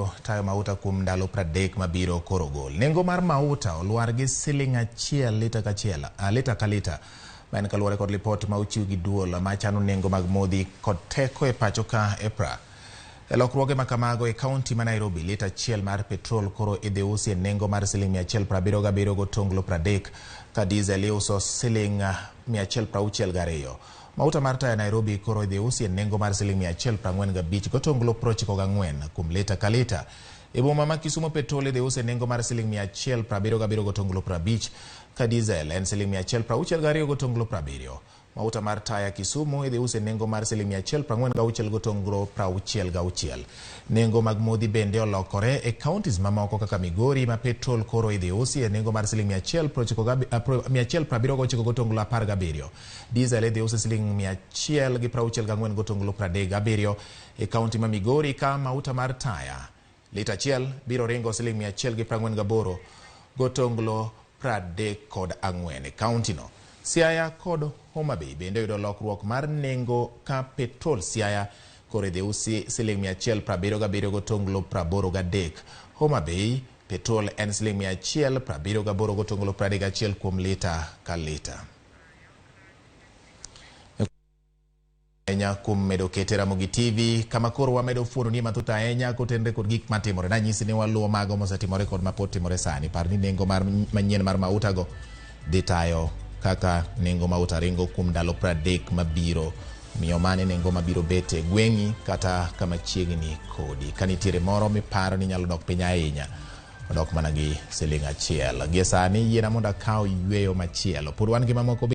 mabiro tayo mauta kuom ndalo 30 mabiro koro gol. Nengo mar mauta olwar gi siling 1 lita kachiel, lita ka lita. Ma en kaluwore kod lipot ma ochiw gi duol machano nengo mag modhi kod teko e pacho ka EPRA. E lokruoge ma kamago e kaunti ma Nairobi, lita 1 mar petrol koro idhi usi e nengo mar siling 177.30, ka diesel iuso siling 162. Mauta mar taya Nairobi koro idhi usi e nengo mar siling 145.94 kuom lita ka lita. E boma ma Kisumu petrol idhi usi e nengo mar siling 177.50, ka diesel en siling 162.70. Mauta mar taya Kisumu idhi usi e nengo mar siling 146.66. Nengo mag modhi bende olokore e counties mamoko kaka Migori ma petrol koro idhi usi e nengo mar siling 179.17. Diesel idhi usi siling 164.37 e county ma Migori, ka mauta mar taya lita 1 biro ringo siling 148.34 e county no. Siaya kod Homa Bay bende oyudo lokruok mar nengo ka petrol Siaya koro idhi usi siling 177.83. Homa Bay petrol en siling 178.31 kuom lita ka lita. Ahinya kuom medo kete Ramogi TV kama koro wamedo fuono ni mathoth ahinya kotenre kod gik matimore. Nanyisi ni waluwo mago mosetimore kod mapod timore sani. Par ni nengo mar manyien mar mauta go dhi tayo kaka nengo mauta ringo kuom ndalo 30 mabiro. Miyo mane nengo mabiro bet e gweng'i kata kama chiegni kodi. Ka nitiere moro miparo ni nyalo dok piny ahinya, odok mana gi siling 1. Gie sani yiena mondo akaw yweyo machielo. Pod wan gi mamoko.